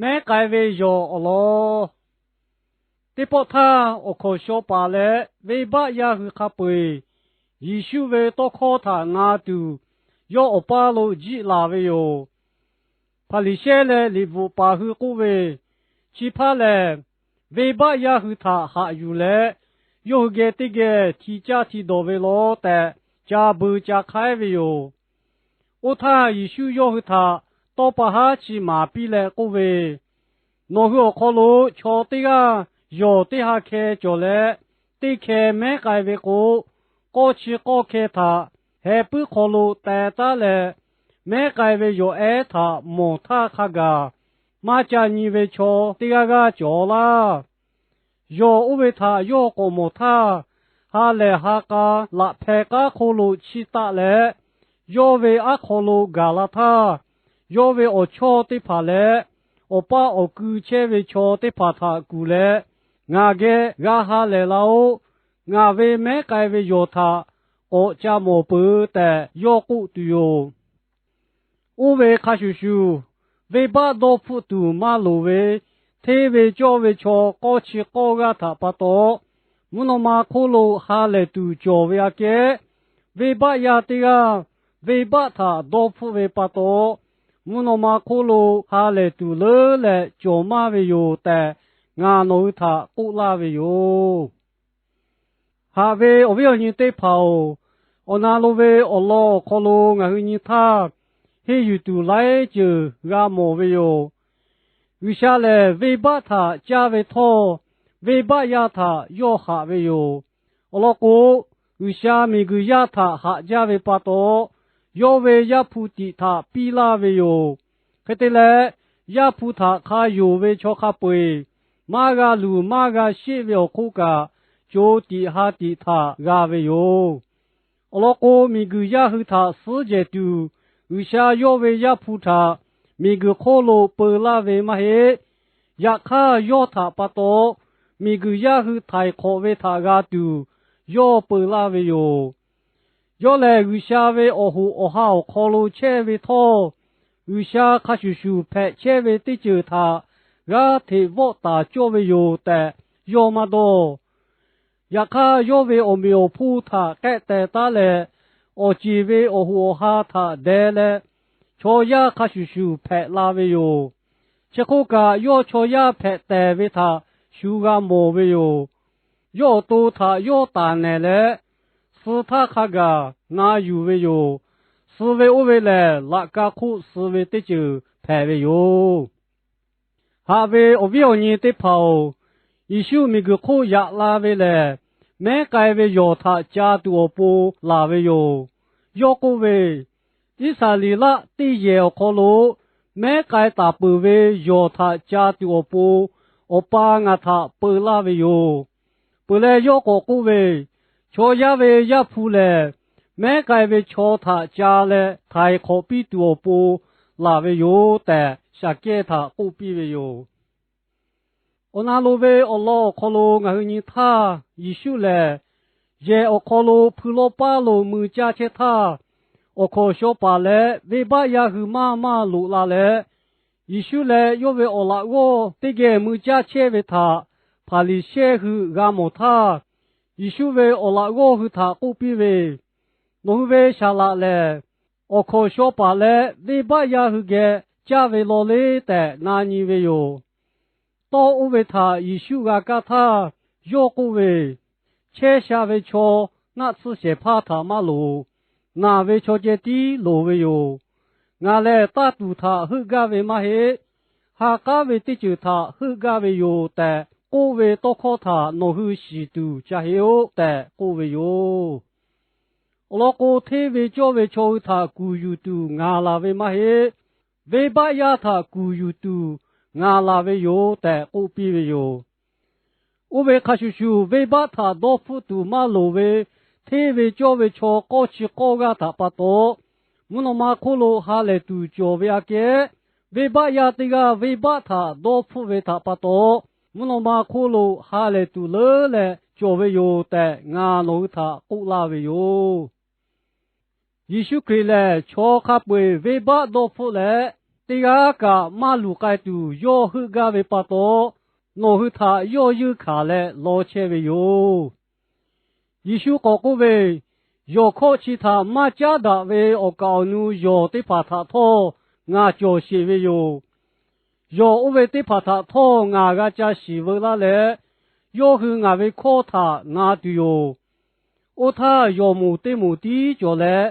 Mehˉ k'ai ve yawˬ awˬ lawn. Teˇ pawˆ htaˇ, awˬ hkawnˍ shaw paˍ leh venˇbaˆ yaˇ hui hk'a peu-eˬ Yeˍsuˆ ve tawˇ hkawˇ htaꞈ nga tuˬ, yawˇ awˬ paˇ lo jiˆ laˬ ve yoˬ. Hpaˍriˍsehˇ leh liꞈ bvuhꞈ paˍ hui k'oˆ ve, Chi hpaˇ lehˬ, venˇbaˆ yaˇ hui htaꞈ haꞈ yuˬ leh, yawˇ hui geh teˇ geh hti caˇ hti dawˬ ve law tehꞈ, ca beu ca hk'aiˉ ve yoˬ. Oˇ htaˇ, Yeˍsuˆ yawˇ hui htaꞈ tawˇ pa haˉ chi maˍ piˇ leh k'oˆ ve, Nawˬ hui awˬ hk'aw lo chaw teˇ g'aˇ yawˬ teˇ ha hkeh cawˬ leh, teˇ hkeh mehˉ k'ai ve k'o, k'awˇ chi k'awˇ hkeh htaꞈ heh puiˉ hk'aw lo teh taˉ leh, mehˉ k'ai ve yawˬ ehˉ htaꞈ mawˬ htaˇ hk'a gaˬ maˇ ca nyi ve chaw teˇ g'aˇ g'aˇ cawˬ laˇ. Yawˬ oˇ ve htaꞈ yawˇ k'awꞈ mawˬ htaˇ, ha lehˬ ha k'a laꞈ hpeh k'aˉ hk'oˆ lo chiˇ taˆ leh, yawˇ ve aˉ hk'aw lo gaˬ la htaˇ, yawˇ ve awˬ chawˇ teˇ hpaˍ leh awˬ paˇ awˬ kui chehˇ ve chaw teˇ hpaˍ htaꞈ kuˬ leh, Ngaˬ geh g'a ha lehˬ laˇ-oˆ. Ngaˬ ve mehˉ k'ai ve yawˬ htaꞈ k'awꞈ ca mawˬ peuˬ tehꞈ yawˇ k'oˆ tuˬ yoˬ. Oˇ ve hk'a shuˍ shuˍ, venˇbaˆ dawˇ hpfuhˆ tuˬ maˇ loˍ ve hteˇ ve cawˇ ve chaw k'awˇ chi k'awˇ g'aˇ htaꞈ pa taw, mvuhˇ naw ma hk'oˆ lo ha lehˬ tuˬ cawˬ ve aꞈ kehˉ, venˇbaˆ yaˇ teˇ g'aˇ venˇbaˆ htaꞈ dawˇ hpfuhˆ ve pa taw, mvuhˇ naw ma hk'oˆ lo ha lehˬ tuˬ leuˉ leh cawˬ maˇ ve yoˬ tehꞈ, ngaˬ nawˬ hui htaꞈ k'oˆ laˇ ve yoˬ. Haꞈ ve awˬ viˉ awˬ nyi teˇ hpaˍ-oˬ, awˬ na lo ve awˬ lawn awˬ hk'aw lo ngaˬ hui nyi htaˇ, henˇ yuˬ tuˬ laiˉ ceuˬ g'a mawˬ ve yoˬ. G'uiˬsha lehˬ, venˇbaˆ htaꞈ caˇ ve htawˇ, venˇbaˆ yaˇ htaꞈ yawˇ haꞈ ve yoˬ. Awˬ lawn k'o, G'uiˬsha miˬguiˬ yaˇ htaꞈ haꞈ jaˇ ve pa taw, yawˇ ve Yaˇ hpu tiꞈ htaꞈ piˇ laˇ ve yoˬ. Hk'e te leh, Yaˇ hpu htaꞈ hk'a yonˍ ve chaw hk'a peu-eˬ, maˇ g'a luˬ maˇ g'a sheˆ ve awˬ hk'oˆ kaꞈ, co tiꞈ ha tiꞈ htaꞈ g'a ve yoˬ. Awˬ lawn k'o, miˬguiˬ yaˇ hui htaꞈ suhˉ jehˬ tuˬ, G'uiˬsha yawˇ ve Yaˇ hpu htaꞈ miˬguiˬ hk'oˆ lo peu laˇ ve maˇ heˆ. Yaꞈ hk'aˇ, yawˇ htaꞈ pa taw miˬguiˬ yaˇ hui htaiˍ hk'awꞈ ve htaꞈ g'a tuˬ, yawˇ peu laˇ ve yoˬ. Yawˇ lehˬ, G'uiˬsha ve awˬ hoꞈ awˬ ha awˬ hk'aw lo chehˇ ve htawˇ, G'uiˬsha hk'a shuˍ shuˍ hpehꞈ chehˇ ve teˇ ceuˬ htaꞈ g'aˇ hteꞈ vawˆ taˍ cawˇ ve yoˬ tehꞈ yawˇ maˇ dawˇ. Yaꞈ hk'aˇ, yawˇ ve awˬ meꞈ awˬ hponˇ htaꞈ k'ehˆ teh taˉ leh, awˬ ceˬ ve awˬ hoꞈ awˬ ha htaꞈ deh leh, chaw yaˇ hk'a shuˍ shuˍ hpehꞈ la ve yoˬ. Chi hk'oˆ kaꞈ, yawˇ chaw yaˇ hpehꞈ tehˬ ve htaꞈ shu g'a mawˬ ve yoˬ. Yawˇ awˬ to htaꞈ yawˇ taˍ nehˬ leh, suh htaˇ hk'a gaˬ na yuˬ ve yoˬ. Suh ve oˇ ve lehˬ, laꞈ ka hk'oˆ suh ve teˇ ceuˬ hpehꞈ ve yoˬ. Haꞈ ve awˬ viˉ awˬ nyi teˇ hpaˍ-oˬ, Yeˍsuˆ miˬguiˬ hk'oˆ yaꞈ la ve lehˬ, mehˉ k'ai ve yawˬ htaꞈ ca tuˬ awˬ pon laˬ ve yoˬ. Yawˇ k'oˆ ve, Iˉsaˍreˍlaˆ teˇ yehˬ awˬ hk'aw lo mehˉ k'ai taˍ peuˬ ve yawˬ htaꞈ ca tuˬ awˬ pon, Awˬ pa ngaˬ htaꞈ peu laˇ ve yoˬ. Peuˬ leh yawˇ k'awꞈ k'oˆ ve, Chaw yaˇ ve Yaˇ hpu lehˬ, mehˉ k'ai ve chaw htaꞈ ca leh htaiˍ hk'awꞈ piˇ tuˬ awˬ pon laˬ ve yoˬ tehꞈ, Saˍkehˇ htaꞈ k'oˆ piˇ ve yoˬ. Awˬ na lo ve awˬ lawn awˬ hk'aw lo ngaˬ hui nyi htaˇ, Yeˍsuˆ lehˬ, yehˬ awˬ hk'aw lo hpui lawˇ paˉ lo mui caˇ chehˇ htaˇ, awˬ hkawnˍ shaw paˍ leh venˇbaˆ yaˇ hui maˇ maˇ loꞈ la leh, Yeˍsuˆ leh yawˇ ve awˬ laꞈ g'awˇ teˇ geh mui caˇ chehˇ ve htaꞈ Hpaˍriˍsehˇ hui g'a mawˬ htaˇ, Yeˍsuˆ ve awˬ laꞈ g'awˇ hui htaꞈ k'oˆ piˇ ve, Nawˬ hui ve saˍ laꞈ lehˬ, awˬ hkawnˍ shaw paˍ leh venˇbaˆ yaˇ hui geh caˇ ve law le tehꞈ na nyi ve yoˬ. Tawˇ oˇ ve htaꞈ Yeˍsuˆ g'a kaˇ htaˇ, yawˇ k'oˆ ve, Chehˇ sha ve chaw naˆ tsuhˇ shehˍ hpaˇ htaꞈ maˇ loˍ. Naˬ ve chaw ceh tiˉ loˍ ve yoˬ. Ngaˬ lehˬ taˇ tuˬ htaꞈ heuˆ gaˇ ve maˇ heˆ. Ha k'aˉ ve teˇ ceuˬ htaꞈ heuˆ gaˇ ve yoˬ tehꞈ k'oˆ ve tawˇ hkawˇ htaꞈ nawˬ hui shiˍ tuˬ ca heˆ-oˆ tehꞈ k'oˆ ve yoˬ. Awˬ lawn k'o, hteˇ ve cawˇ ve chaw hui htaꞈ kuˬ yuˬ tuˬ ngaˬ laˬ ve maˇ heˆ. Venˇbaˆ yaˇ htaꞈ kuˬ yuˬ tuˬ ngaˬ laˬ ve yoˬ tehꞈ k'oˆ piˇ ve yoˬ. Oˇ ve hk'a shuˍ shuˍ, venˇbaˆ htaꞈ dawˇ hpfuhˆ tuˬ maˇ loˍ ve hteˇ ve cawˇ ve chaw k'awˇ chi k'awˇ g'aˇ htaꞈ pa taw, mvuhˇ naw ma hk'oˆ lo ha lehˬ tuˬ cawˬ ve aꞈ kehˉ, venˇbaˆ yaˇ teˇ g'aˇ venˇbaˆ htaꞈ dawˇ hpfuhˆ ve htaꞈ pa taw, mvuhˇ naw ma hk'oˆ lo ha lehˬ tuˬ leuˉ leh cawˬ ve yoˬ tehꞈ, ngaˬ nawˬ hui htaꞈ k'oˆ laˇ ve yoˬ. Yeˍsuˆ Hkriꞈ lehˬ, chaw hk'a peu-eˬ venˇbaˆ dawˇ hpfuhˆ leh, teˇ g'aˇ kaꞈ maˇ luˬ k'ai tuˬ yawˇ heuˆ gaˇ ve pa taw, nawˬ hui htaꞈ yawˇ yeunˇ hkanˍ leh law chehˇ ve yoˬ. Yeˍsuˆ k'awꞈ k'oˆ ve, Yawˬ hkawˇ chi htaꞈ maˇ caˉ daꞈ ve awˬ kaˍ awˬ nu yawˬ teˇ hpaˍ htaꞈ htawˇ ngaˬ cawˬ sheˍ ve yoˬ. Yawˬ oˇ ve teˇ hpaˍ htaꞈ htawˇ ngaˬ g'a ca shiˍ veu laˇ leh, yawˇ hui ngaˬ ve hkawˇ htaꞈ na tuˬ yoˬ. Oˇ htaˇ, yawˬ moˍ teˇ moˍ tiˉ cawˬ leh,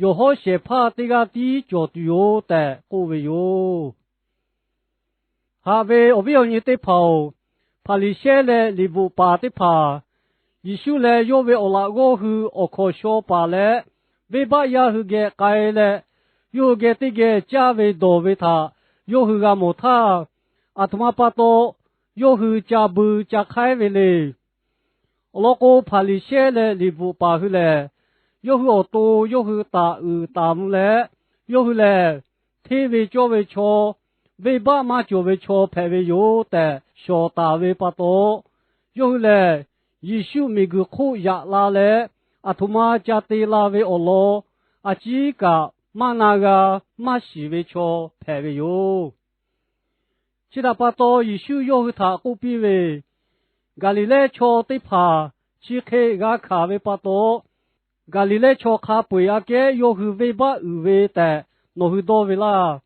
yawˬ hawˉ shehˍ hpaˇ teˇ g'aˇ tiˉ cawˬ tuˬ yoˬ tehꞈ k'oˆ ve yoˬ. Haꞈ ve awˬ viˉ awˬ nyi teˇ hpaˍ-oˬ, Hpaˍriˍsehˇ leh liꞈ bvuhꞈ paˍ teˇ hpaˍ, Yeˍsuˆ leh yawˇ ve awˬ laꞈ g'awˇ hui awˬ hkawnˍ shaw paˍ leh venˇbaˆ yaˇ hui geh k'ai leh, yawˇ hui geh teˇ geh caˇ ve dawˬ ve htaꞈ yawˇ hui g'a mawˬ htaˇ, aˬ htoꞈ ma pa taw yawˇ hui ca bui ca hk'aiˉ ve le. Awˬ lawn k'o, Hpaˍriˍsehˇ leh liꞈ bvuhꞈ paˍ hui lehˬ, yawˇ hui awˬ to yawˇ hui taˍ uiˍ taˍ mvuh leh, yawˇ hui lehˬ hteˇ ve cawˇ ve chaw, venˇbaˆ maˇ cawˬ ve chaw hpehꞈ ve yoˬ tehꞈ shawˍ taˍ ve pa taw, yawˇ hui lehˬ Yeˍsuˆ miˬguiˬ hk'oˆ yaꞈ la leh, aˬ htoꞈ ma ca te la ve awˬ lawn a ciˉ kaꞈ maˇ na g'a, maˇ shiˍ ve chaw hpehꞈ ve yoˬ. Chi htaꞈ pa taw, Yeˍsuˆ yawˇ hui htaꞈ k'oˆ piˇ ve, Gaˍliˍlehˇ chaw teˇ hpaˍ chi hk'e g'a hkanˍ ve pa taw, Gaˍliˍlehˇ chaw hk'a peu-eˬ aꞈ kehˉ yawˇ hui venˇbaˆ uiˍ ve tehꞈ nawˬ hui dawˇ ve laˇ.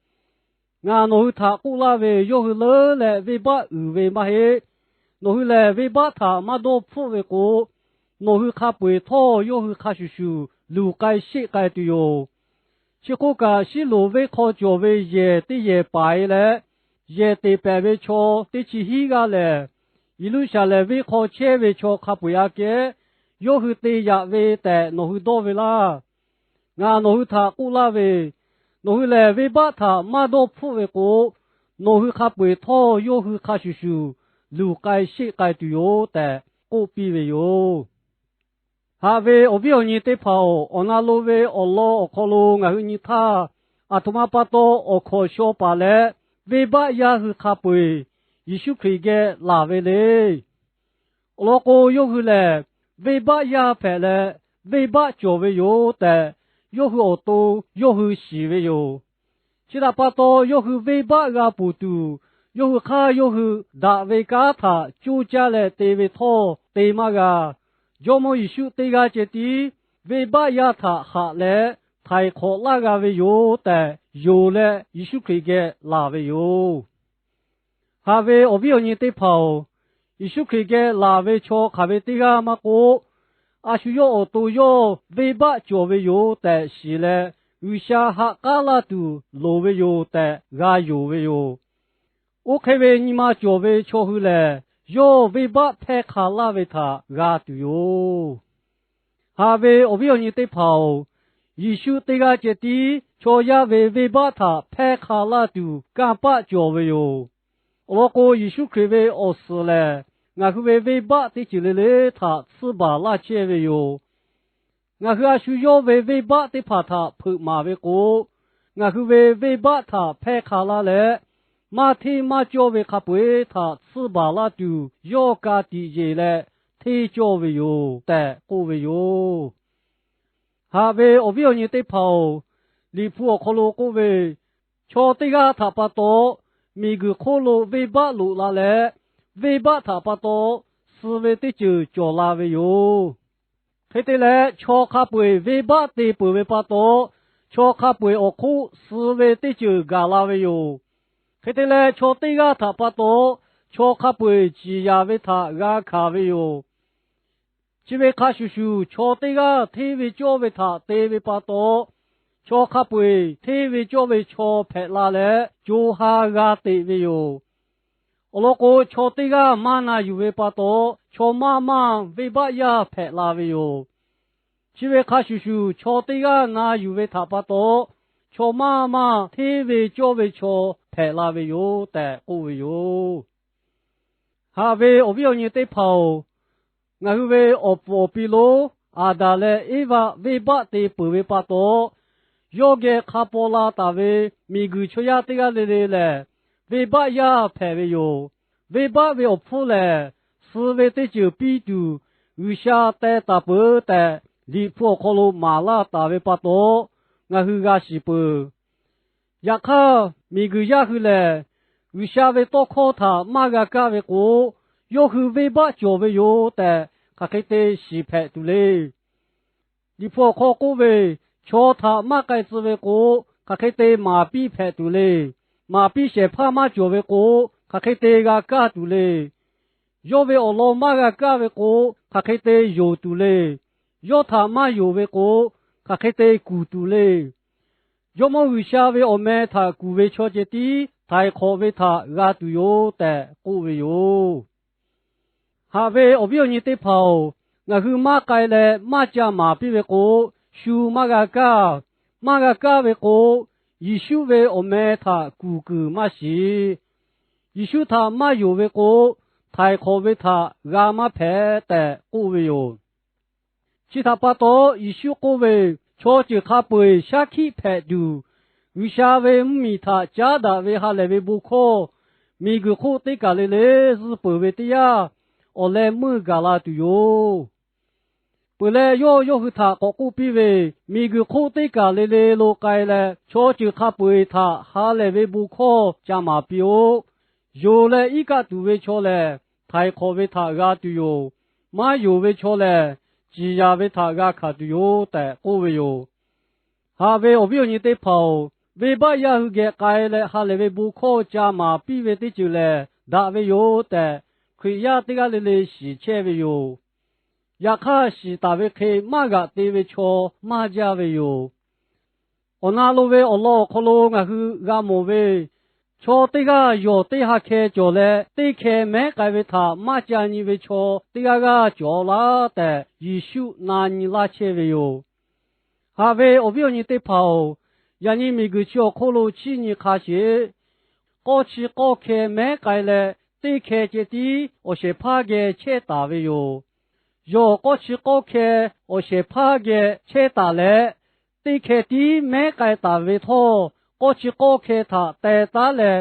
Ngaˬ nawˬ hui htaꞈ k'oˆ laˇ ve, yawˇ hui leuˉ leh venˇbaˆ uiˍ ve maˇ heˆ. Nawˬ hui lehˬ, venˇbaˆ htaꞈ maˇ dawˇ hpfuhˆ ve k'o, nawˬ hui hk'a peu-eˬ htawˇ yawˇ hui hk'a shuˍ shuˍ luˬ k'ai sheˆ k'ai tuˬ yoˬ. Chi hk'oˆ kaꞈ, Siˉloˍ venˇ hk'aw cawˬ ve yehˬ teˇ yehˬ paiˍ leh, yehˬ teꞈ pehˍ ve chaw teˇ chi hiˉ g'aˇ lehˬ, Yeˍruˆsaˍlehnˍ venˇ hk'aw chehˇ ve chaw hk'a peu-eˬ aꞈ kehˉ yawˇ hui te yaꞈ ve tehꞈ nawˬ hui dawˇ ve laˇ. Ngaˬ nawˬ hui htaꞈ k'oˆ laˇ ve, nawˬ hui lehˬ venˇbaˆ htaꞈ maˇ dawˇ hpfuhˆ ve k'o, nawˬ hui hk'a peu-eˬ htawˇ yawˇ hui hk'a shuˍ shuˍ luˬ k'ai sheˆ k'ai tuˬ yoˬ tehꞈ k'oˆ piˇ ve yoˬ. Haꞈ ve awˬ viˉ awˬ nyi teˇ hpaˍ-oˬ, awˬ na lo ve awˬ lawn awˬ hk'aw lo ngaˬ hui nyi htaˇ, aˬ htoꞈ ma pa taw awˬ hkawnˍ shaw paˍ leh venˇbaˆ yaˇ hui hk'a peu-eˬ Yeˍsuˆ Hkriꞈ geh laˬ ve le. Awˬ lawn k'o, yawˇ hui lehˬ venˇbaˆ yaˇ hpehꞈ leh, venˇbaˆ cawˬ ve yoˬ tehꞈ yawˇ hui awˬ to yawˇ hui shiˍ ve yoˬ. Chi htaꞈ pa taw, yawˇ hui venˇbaˆ g'a ponˬ tuˬ, yawˇ hui hk'aˇ yawˇ hui daꞈ ve kanˉ htaꞈ coˇ caˇ leh te ve htawˇ te maˇ g'a. Jawˇmawˇ Yeˍsuˆ teˇ g'aˇ ceh tiˉ venˇbaˆ yaˇ htaꞈ haꞈ leh htaiˍ hk'awꞈ laˇ g'a ve yoˬ tehꞈ yonˍ leh Yeˍsuˆ Hkriꞈ geh laˬ ve yoˬ. Haꞈ ve awˬ viˉ awˬ nyi teˇ hpaˍ-oˬ, Yeˍsuˆ Hkriꞈ geh laˬ ve chaw hk'aˬ ve teˇ g'aˇ maˇ k'oˆ, a shu yawˇ awˬ to yawˇ venˇbaˆ cawˬ ve yoˬ tehꞈ shiˍ leh, G'uiˬsha ha k'aˉ laˇ tuˬ loˍ ve yoˬ tehꞈ g'a yonˍ ve yoˬ. Oˇ hk'e ve nyi ma cawˬ ve chaw hui lehˬ, yawˇ venˇbaˆ hpehˇ hk'a laˇ ve htaꞈ g'a tuˬ yoˬ. Haꞈ ve awˬ viˉ awˬ nyi teˇ hpaˍ-oˬ, Yeˍsuˆ teˇ g'aˇ ceh tiˉ chaw yaˇ ve venˇbaˆ htaꞈ hpehˇ hk'a laˇ tuˬ kanˇ paˆ cawˬ ve yoˬ. Awˬ lawn k'o, Yeˍsuˆ Hkriꞈ ve awˬ suhˍ lehˬ, ngaˬ hui ve venˇbaˆ teˇ ceuˬ le le htaꞈ tsuhˇ baˬ laˇ chehˇ ve yoˬ. Ngaˬ hui a shu yawˇ ve venˇbaˆ teˇ hpaˍ htaꞈ hpeuꞈ maˍ ve k'o, ngaˬ hui ve venˇbaˆ htaꞈ hpehˇ hk'a laˇ leh, maˇ hteˇ maˇ cawˇ ve hk'a peu-eˬ htaꞈ tsuhˇ baˬ laˇ tuˬ yawˇ ka tiꞈ yeˬ leh hteˇ cawˇ ve yoˬ tehꞈ k'oˆ ve yoˬ. Haꞈ ve awˬ viˉ awˬ nyi teˇ hpaˍ-oˬ, Liꞈ hpu awˬ hk'aw lo k'oˆ ve, Chaw teˇ g'aˇ htaꞈ pa taw miˬguiˬ hk'oˆ lo venˇbaˆ loꞈ la leh, venˇbaˆ htaꞈ pa taw suh ve teˇ ceuˬ cawˬ la ve yoˬ. Hk'e te leh, chaw hk'a peu-eˬ venˇbaˆ te peuˬ ve pa taw, chaw hk'a peu-eˬ awˬ hk'oˆ suh ve teˇ ceuˬ gaˬ la ve yoˬ. Hk'e te leh, chaw teˇ g'aˇ htaꞈ pa taw chaw hk'a peu-eˬ ciˍ yanˍ ve htaꞈ g'a hkanˍ ve yoˬ. Chi ve hk'a shuˍ shuˍ, chaw teˇ g'aˇ hteˇ ve cawˇ ve htaꞈ te ve pa taw, chaw hk'a peu-eˬ hteˇ ve cawˇ ve chaw hpehꞈ la leh, co ha g'a teꞈ ve yoˬ. Awˬ lawn k'o, chaw teˇ g'aˇ maˇ na yuˬ ve pa taw, chaw maˇ maˇ venˇbaˆ yaˇ hpehꞈ la ve yoˬ. Chi ve hk'a shuˍ shuˍ, chaw teˇ g'aˇ na yuˬ ve htaꞈ pa taw, chaw maˇ maˇ hteˇ ve cawˇ ve chaw hpehꞈ la ve yoˬ tehꞈ k'oˆ ve yoˬ. Haꞈ ve awˬ viˉ awˬ nyi teˇ hpaˍ-oˬ, ngaˬ hui ve awˬ puˍ awˬ pi lonˉ Aˍdanˍ leh Eˇvaˆ venˇbaˆ te peuˬ ve pa taw, yawˇ geh hk'a paw la taˍ ve miˬguiˬ chaw yaˇ teˇ g'aˇ le le lehˬ, venˇbaˆ yaˇ hpehꞈ ve yoˬ. Venˇbaˆ ve awˬ hpfuhˇ lehˬ, suh ve teˇ ceuˬ piˇ tuˬ G'uiˬsha teh taˍ peuˬ tehꞈ, Liꞈ hpu awˬ hk'aw lo maˍ laˇ taˍ ve pa taw, ngaˬ hui g'a shiˍ peuˬ. Yaꞈ hk'aˇ, miˬguiˬ yaˇ hui lehˬ, G'uiˬsha ve tawˇ hkawˇ htaꞈ maˇ g'a kaˇ ve k'o, yawˇ hui venˇbaˆ cawˬ ve yoˬ tehꞈ, hk'aˬ hk'e te shiˍ hpehꞈ tuˬ le. Liꞈ hpu awˬ hk'aw k'oˆ ve, Chaw htaꞈ maˇ k'ai tcuh ve k'o, hk'aˬ hk'e te maˍ piˇ hpehꞈ tuˬ le. Maˍ piˇ shehˍ hpaˇ maˇ cawˬ ve k'o, hk'aˬ hk'e te g'a kaˇ tuˬ le. Yawˇ ve awˬ lawn maˇ g'a kaˇ ve k'o, hk'aˬ hk'e te yonˍ tuˬ le. Yawˇ htaꞈ maˇ yonˍ ve k'o, hk'aˬ hk'e te kuˬ tuˬ le. Jawˇmawˇ G'uiˬsha ve awˬ meh htaꞈ kuˬ ve chaw ceh tiˉ htaiˍ hk'awꞈ ve htaꞈ g'a tuˬ yoˬ tehꞈ k'oˆ ve yoˬ. Haꞈ ve awˬ viˉ awˬ nyi teˇ hpaˍ-oˬ, ngaˬ hui maˇ k'ai leh maˇ ca maˍ piˇ ve k'o, shu maˇ g'a kaˇ. Maˇ g'a kaˇ ve k'o, Yeˍsuˆ ve awˬ meh htaꞈ kuˬ kuiˬ maˇ shiˍ. Yeˍsuˆ htaꞈ maˇ yonˍ ve k'o, htaiˍ hk'awꞈ ve htaꞈ g'a maˇ hpehꞈ tehꞈ k'oˆ ve yoˬ. Chi htaꞈ pa taw, Yeˍsuˆ k'oˆ ve, Chaw ceuˬ hk'a peu-eˬ shaˉ hkiˆ hpehꞈ tuˬ, G'uiˬsha ve mvuhˇmiˬ htaꞈ caˉ daꞈ ve ha lehˬ ve bon hkawˇ miˬguiˬ hk'oˆ teˇ kaˬ le le zuh peuˬ ve teˇ yanˇ, awˬ leh meuˇ gaˬ la tuˬ yoˬ. Peuˬ leh, yawˇ yawˇ hui htaꞈ k'awꞈ k'oˆ piˇ ve, Miˬguiˬ hk'oˆ teˇ kaˬ le le lo k'ai leh, chaw ceuˬ hk'a peu-eˬ htaꞈ ha lehˬ ve bon hkawˇ ca maˍ piˇ-oˆ. Yonˍ leh iˉ kaˆ tuˬ ve chaw lehˬ, htaiˍ hk'awꞈ ve htaꞈ g'a tuˬ yoˬ. Maˇ yonˍ ve chaw lehˬ, ciˍ yanˍ ve htaꞈ g'a hkanˍ tuˬ yoˬ tehꞈ k'oˆ ve yoˬ. Haꞈ ve awˬ viˉ awˬ nyi teˇ hpaˍ-oˬ, venˇbaˆ yaˇ hui geh k'ai leh ha lehˬ ve bon hkawˇ ca maˍ piˇ ve teˇ ceuˬ lehˬ daꞈ ve yoˬ tehꞈ, Hkriꞈ yaˇ teˇ g'aˇ le le shiˍ chehˇ ve yoˬ. Yaꞈ hk'aˇ, shiˍ taˍ ve hk'e maˇ g'aꞈ te ve chaw maˇ jaˇ ve yoˬ. Awˬ na lo ve awˬ lawn awˬ hk'aw lo ngaˬ hui g'a mawˬ ve, chaw teˇ g'aˇ yawˬ teˇ ha hkeh cawˬ leh, teˇ hkeh mehˉ k'ai ve htaꞈ maˇ ca nyi ve chaw teˇ g'aˇ g'aˇ cawˬ laˇ tehꞈ, Yeˍsuˆ na nyi laˇ chehˇ ve yoˬ. Haꞈ ve awˬ viˉ awˬ nyi teˇ hpaˍ-oˬ, yaꞈ nyi miˬguiˬ chi awˬ hk'oˆ lo chiˇ nyi hk'a sheˍ. K'awˇ chi k'awˇ hkeh mehˉ k'ai leh, teˇ hkeh ceh tiˉ awˬ shehˍ hpaˇ geh chehˇ taˍ ve yoˬ. Yawˬ k'awˇ chi k'awˇ hkeh awˬ shehˍ hpaˇ geh chehˇ taˍ leh, teˇ hkeh tiˉ mehˉ k'ai taˍ ve htawˇ, k'awˇ chi k'awˇ hkeh htaꞈ teh taˉ leh,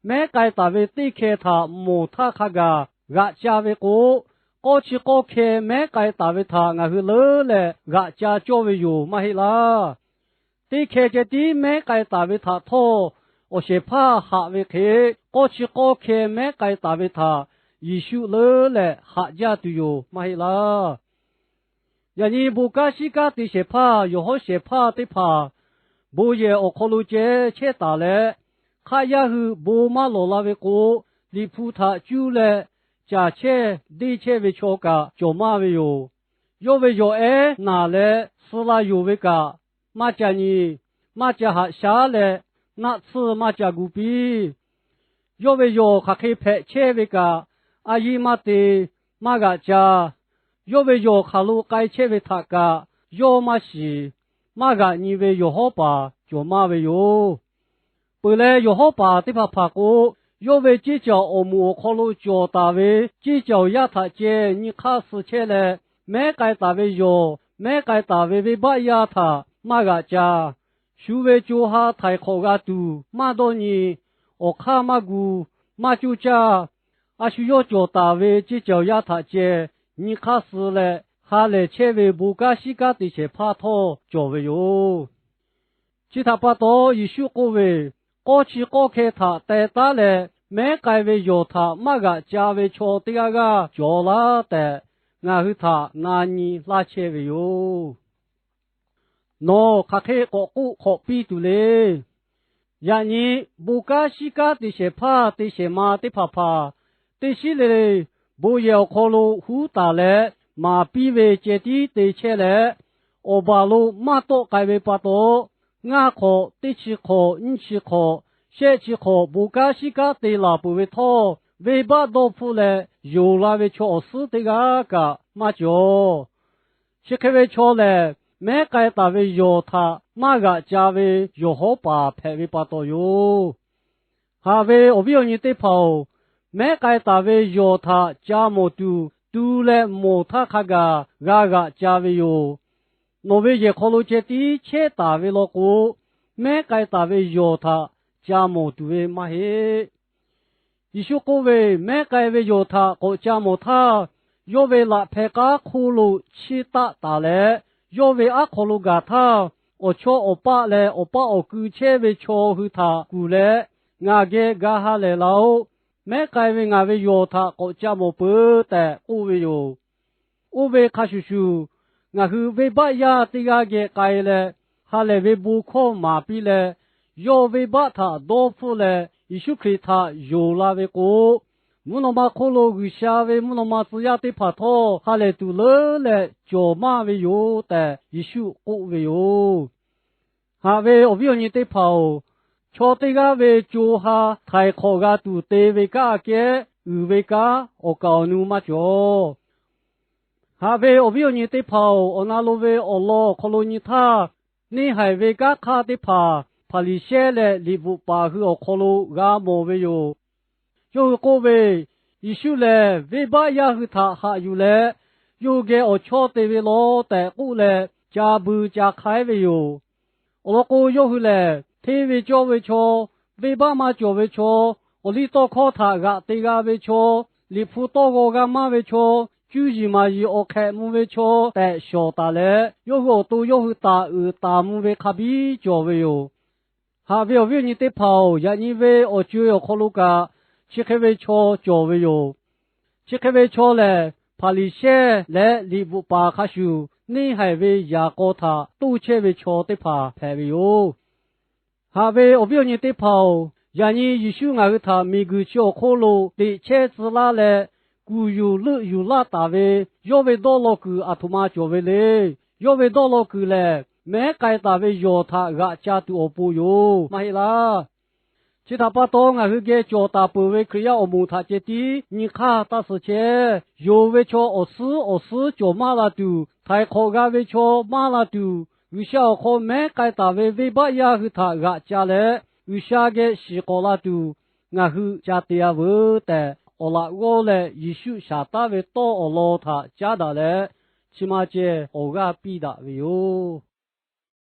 mehˉ k'ai taˍ ve teˇ hkeh htaꞈ mawˬ htaˇ hk'a gaˬ g'aꞈ ca ve k'o, k'awˇ chi k'awˇ hkeh mehˉ k'ai taˍ ve htaꞈ ngaˬ hui leuˉ leh g'aꞈ ca cawˇ ve yoˬ maˇ heˆ laˇ. Teˇ hkeh ceh tiˉ mehˉ k'ai taˍ ve htaꞈ htawˇ, awˬ shehˍ hpaˇ haꞈ ve hk'e, k'awˇ chi k'awˇ hkeh mehˉ k'ai taˍ ve htaꞈ Yeˍsuˆ leuˉ leh haꞈ jaˇ tuˬ yoˬ maˇ heˆ laˇ. Yaꞈ nyi bon kanˉ shiˉ kanˉ te shehˍ hpaˇ yawˬ hawˉ shehˍ hpaˇ teˇ hpaˍ bon yehˬ awˬ hk'aw lo ceh chehˇ taˍ leh, hk'aˆ yaˇ hui bon maˇ lawˬ la ve k'o, Liꞈ hpu htaꞈ cuˇ leh caˬ chehˇ deˇ chehˇ ve chaw kaꞈ cawˬ maˇ ve yoˬ. Yawˇ ve yawˬ ehˉ naˬ leh suh la yonˍ ve kaꞈ maˇ ca nyi, maˇ ca haꞈ shaˉ leh naˆ tsuhˇ maˇ ca gu piˇ. Yawˇ ve yawˬ hk'aˬ hk'e hpehꞈ chehˇ ve kaꞈ a yiˇ maˇ te, maˇ g'aꞈ ca. Yawˇ ve yawˬ hk'aˬ lo k'ai chehˇ ve htaꞈ kaꞈ yawˇ maˇ shiˍ, maˇ g'aꞈ nyi ve yawˬ hawˉ paˍ cawˬ maˇ ve yoˬ. Peuˬ leh, yawˬ hawˉ paˍ teˇ hpaˍ hpaˍ k'o, yawˇ ve ceˇ caˬ awˬ moˍ awˬ hk'aw lo cawˬ taˍ ve ceˇ caˬ awˬ yaˇ htaꞈ ceh nyi hk'aˇ suh chehˇ leh, mehˉ k'ai taˍ ve yawˬ, mehˉ k'ai taˍ ve venˇbaˆ yaˇ htaꞈ maˇ g'aꞈ ca. Shu ve co ha htaiˍ hk'awꞈ g'a tuˬ maˇ dawˇ nyi, awˬ hk'aˇ maˇ gu, maˇ coˇ caˇ. A shu yawˇ cawˬ taˍ ve ceˇ caˬ awˬ yaˇ htaꞈ ceh nyi hk'aˇ suh leh, ha lehˬ chehˇ ve bon kanˉ shiˉ kanˉ te shehˍ hpaˇ htawˇ cawˬ ve yoˬ. Chi htaꞈ pa taw, Yeˍsuˆ k'oˆ ve, K'awˇ chi k'awˇ hkeh htaꞈ teh taˉ leh mehˉ k'ai ve yawˬ htaꞈ maˇ g'aꞈ ca ve chaw teˇ g'aˇ g'aˇ cawˬ laˇ tehꞈ, ngaˬ hui htaꞈ na nyi laˇ chehˇ ve yoˬ. Nawˬ hk'aˬ hk'e k'awꞈ k'oˆ hk'awꞈ piˇ tuˬ le. Yaꞈ nyi bon kanˉ shiˉ kanˉ te shehˍ hpaˇ te shehˍ ma teˇ hpaˍ hpaˍ, teˇ shiˉ le le bon yehˬ awˬ hk'aw lo huˉ taˍ leh maˍ piˇ ve ceh tiˉ te chehˇ leh, awˬ baˬ lo maˇ tawˆ k'ai ve pa taw, ngaˇ hk'awꞈ, teˇ chi hk'awꞈ, nyiˇ chi hk'awꞈ, shehˆ chi hk'awꞈ bon kanˉ shiˉ kanˉ te laˬ peuˬ ve htawˇ, venˇbaˆ dawˇ hpfuhˆ leh yonˍ la ve chaw awˬ suhˉ teˇ g'aˇ kaꞈ maˇ cawˬ. Chi hk'e ve chaw lehˬ, mehˉ k'ai taˍ ve yawˬ htaꞈ maˇ g'aꞈ ca ve yawˬ hawˉ paˍ hpehꞈ ve pa taw yoˬ. Haꞈ ve awˬ viˉ awˬ nyi teˇ hpaˍ-oˬ, mehˉ k'ai taˍ ve yawˬ htaꞈ ca mawˬ tuˬ, tu leh mawˬ htaˇ hk'a gaˬ g'a g'aꞈ ca ve yoˬ. Nawˬ ve yehˬ hk'aw lo ceh tiˉ chehˇ taˍ ve law k'o, mehˉ k'ai taˍ ve yawˬ htaꞈ ca mawˬ tuˬ ve maˇ heˆ. Yeˍsuˆ k'oˆ ve, Mehˉ k'ai ve yawˬ htaꞈ k'awꞈ ca mawˬ htaˇ, yawˇ ve laꞈ hpeh k'aˉ hk'oˆ lo chiˇ taˆ taˍ leh, yawˇ ve aˉ hk'aw lo gaˬ htaˇ, awˬ chawˇ awˬ paˆ leh awˬ paˆ awˬ kui chehˇ ve chaw hui htaꞈ kuˬ leh, Ngaˬ geh ga ha lehˬ laˇ-oˆ. Mehˉ k'ai ve ngaˬ ve yawˬ htaꞈ k'awꞈ ca mawˬ peuˬ tehꞈ k'oˆ ve yoˬ. Oˇ ve hk'a shuˍ shuˍ, ngaˬ hui venˇbaˆ yaˇ teˇ g'aˇ geh k'ai leh, ha lehˬ ve bon hkawˇ maˍ piˇ leh, yawˇ venˇbaˆ htaꞈ dawˇ hpfuhˆ leh, Yeˍsuˆ Hkriꞈ htaꞈ yonˍ la ve k'o, mvuhˇ naw ma hk'oˆ lo G'uiˬsha ve mvuhˇ naw ma tcuh yaˇ teˇ hpaˍ htawˇ ha lehˬ tuˬ leuˉ leh cawˬ maˇ ve yoˬ tehꞈ Yeˍsuˆ k'oˆ ve yoˬ. Haꞈ ve awˬ viˉ awˬ nyi teˇ hpaˍ-oˬ, chaw teˇ g'aˇ ve co ha htaiˍ hk'awꞈ g'a tuˬ te ve kanˉ aꞈ kehˉ uiˍ ve kanˉ awˬ kaˍ awˬ nu maˇ cawˬ. Haꞈ ve awˬ viˉ awˬ nyi teˇ hpaˍ-oˬ, awˬ na lo ve awˬ lawn awˬ hk'aw lo nyi htaˇ, neˇ haiˬ ve kanˉ hk'aˇ teˇ hpaˍ Hpaˍriˍsehˇ leh liꞈ bvuhꞈ paˍ hui awˬ hk'aw lo g'a mawˬ ve yoˬ. Yawˇ hui k'oˆ ve, Yeˍsuˆ lehˬ venˇbaˆ yaˇ hui htaꞈ haꞈ yuˬ leh, yawˇ hui geh awˬ chawˇ te ve law tehꞈ k'oˆ leh, ca bui ca hk'aiˉ ve yoˬ. Awˬ lawn k'o, yawˇ hui lehˬ hteˇ ve cawˇ ve chaw, venˇbaˆ maˇ cawˬ ve chaw, awˬliˇtawˇhkawˇ htaꞈ g'aꞈ te g'a ve chaw, Liꞈ hpu tawˇ g'aw g'a maˇ ve chaw, cuˇ yiˍ maˍ yiˍ awˬ hk'ehꞈ mvuh ve chaw tehꞈ shawˍ taˍ leh, yawˇ hui awˬ to yawˇ hui taˍ uiˍ taˍ mvuh ve hk'a biˇ cawˬ ve yoˬ. Haꞈ ve awˬ viˉ awˬ nyi teˇ hpaˍ-oˬ, yaꞈ nyi ve awˬ co-e awˬ hk'aw lo kaꞈ, chi hk'e ve chaw cawˬ ve yoˬ. Chi hk'e ve chaw lehˬ, Hpaˍriˍsehˇ leh liꞈ bvuhꞈ paˍ hk'a shuˍ neˇ haiˬ ve yaꞈ k'aw htaꞈ toˇ chehˇ ve chaw teˇ hpaˍ hpehꞈ ve yoˬ. Haꞈ ve awˬ viˉ awˬ nyi teˇ hpaˍ-oˬ, yaꞈ nyi Yeˍsuˆ ngaˬ hui htaꞈ miˬguiˬ chi awˬ hk'oˆ lo teꞈ chehˇ tcuh laˇ leh, kuˬ yuˬ leuˆ yuˬ laˇ taˍ ve yawˇ ve dawˇ law kuiˬ aˬ htoꞈ ma cawˬ ve le. Yawˇ ve dawˇ law kuiˬ lehˬ, mehˉ k'ai taˍ ve yawˬ htaꞈ g'aꞈ ca tuˬ awˬ pon yoˬ maˇ heˆ laˇ. Chi htaꞈ pa taw, ngaˬ hui geh cawˬ taˍ peuˬ ve Hkriꞈ yaˇ awˬ moˍ htaꞈ ceh tiˉ nyi hk'aˇ taˇ suh chehˇ. Yonˍ ve chaw awˬ suhˉ awˬ suhˉ cawˬ maˇ la tuˬ, htaiˍ hk'awꞈ g'a ve chaw maˇ la tuˬ, G'uiˬsha awˬ hk'aw mehˉ k'ai taˍ ve venˇbaˆ yaˇ hui htaꞈ g'aꞈ ca leh, G'uiˬsha geh shiˍ k'awꞈ la tuˬ, ngaˬ hui ca te-a veuˬ tehꞈ, awˬ laꞈ g'awˇ leh Yeˍsuˆ shaˍ taˉ ve tawˇ awˬ lawn htaꞈ caˉ daꞈ leh, chi ma ceh awˬ g'aˇ piˇ daꞈ ve yoˬ.